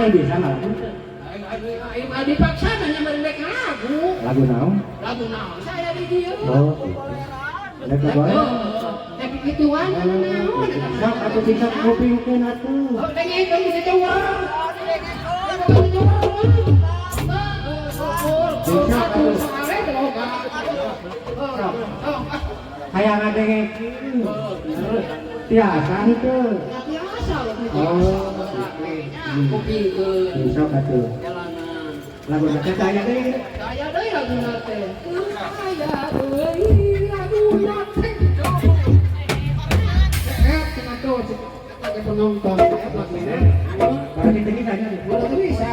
Mana bisa ngalagu teu? Ayo dipaksa nanya mereka lagu. Lagu naon? Lagu naon saya di dieu. Oh, gitu. Rek boleh. Oh, tapi gituan naon eta mah. Sok atuh sing kupingkeun atuh. Oh, dengekeun geus cowok. Bisa atuh. Sok. Hayang ngadengekeun. Tiasa henteu? Biasa. Oh, Kupingkeun. Sok atuh. Jalanan. Lagu teh aya deui. Aya deui laguna teh. Aya deui laguna teh. Eh, cenah tuh ada penonton laguna. Berarti teu bisa nya. Udah tuh bisa.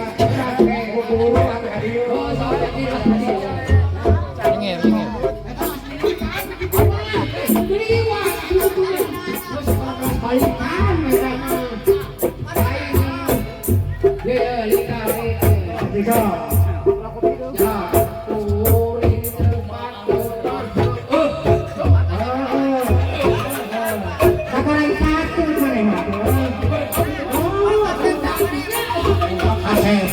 Buru atuh ka dieu. Oh, soalnya di Minggir, minggir. Bisa. Sakarang satu mana mah. Oh, asep.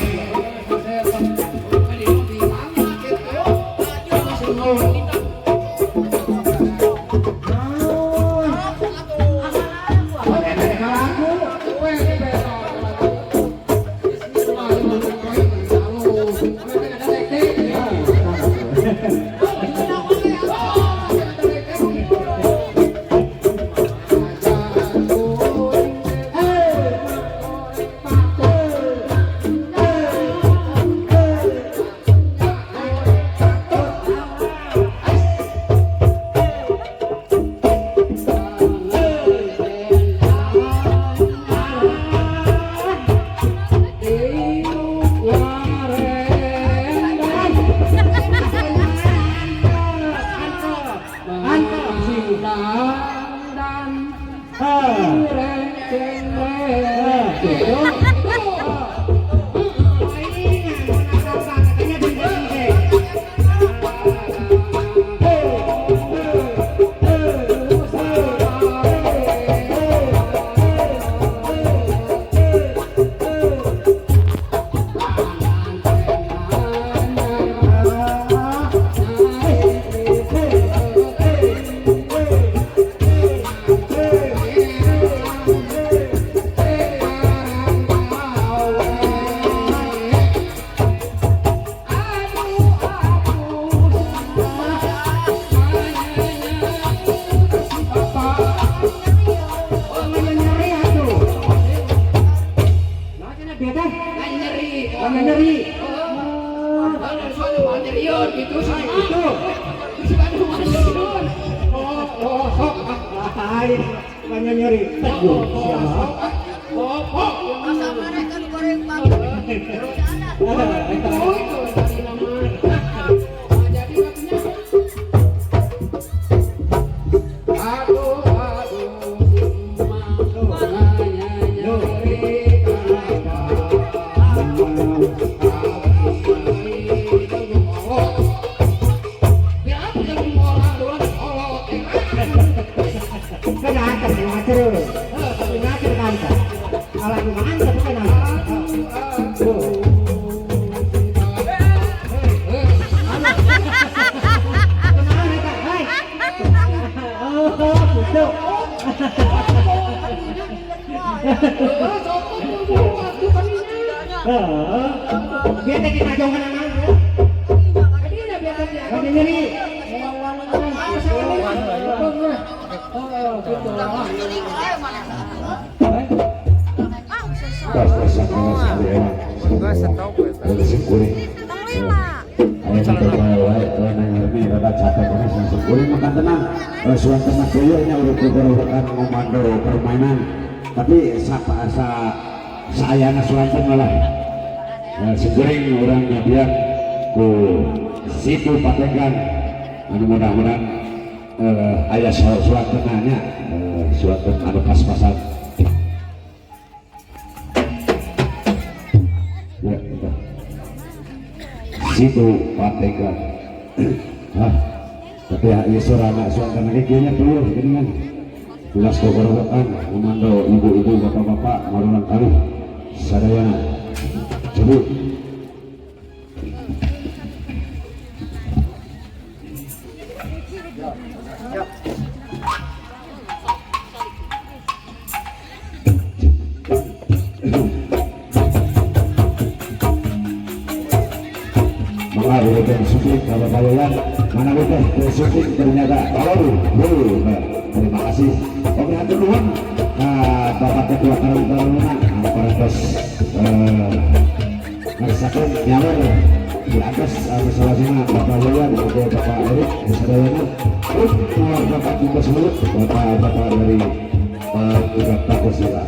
Naon? Oh, eta teh ngalagu. Nyeri atuh. Nah, cenah bieu teh. Lama nyeri. Itu. Lain banyak nyeri. Teguh siapa? Masa mereka digoreng pagi. Kenapa ngatur? Ngatur kantor. Alat mantap kenapa? Tuh. Kunaon eta? Hai. Oh, gitu. Heeh. Biar teh kita jauh kana mah. Lagi nyeri. Gua stop eta. Ngomando permainan tapi sa saayana suanten lah seguring urang nyabian ku situ pategan anu mudah-mudahan aya suantenanya suanten anu pas-pasan ya udah situ pategan. Hah, tapi ya ieu sorana suanten lagi kieu nya keluar geuningan tulas gogorowokan ngomando ibu-ibu bapak-bapak marulang kali sadayana. Subuh. Maka udah syuting kalau kalian mana udah syuting ternyata kalau terima kasih. Oke, hatur nuhun. Nah, Bapak Ketua Karang Taruna parantos ngersakeun nyawer di atas salajengna Bapak Wayan, Bapak Erik, sadayana, Bapak Dimas Mulut, Bapak-bapak dari Pemuda Pancasila.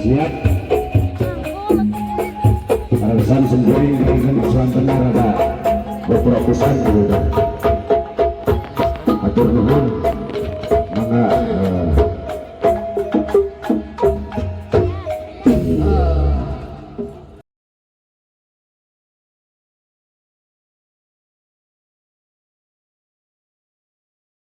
Siap.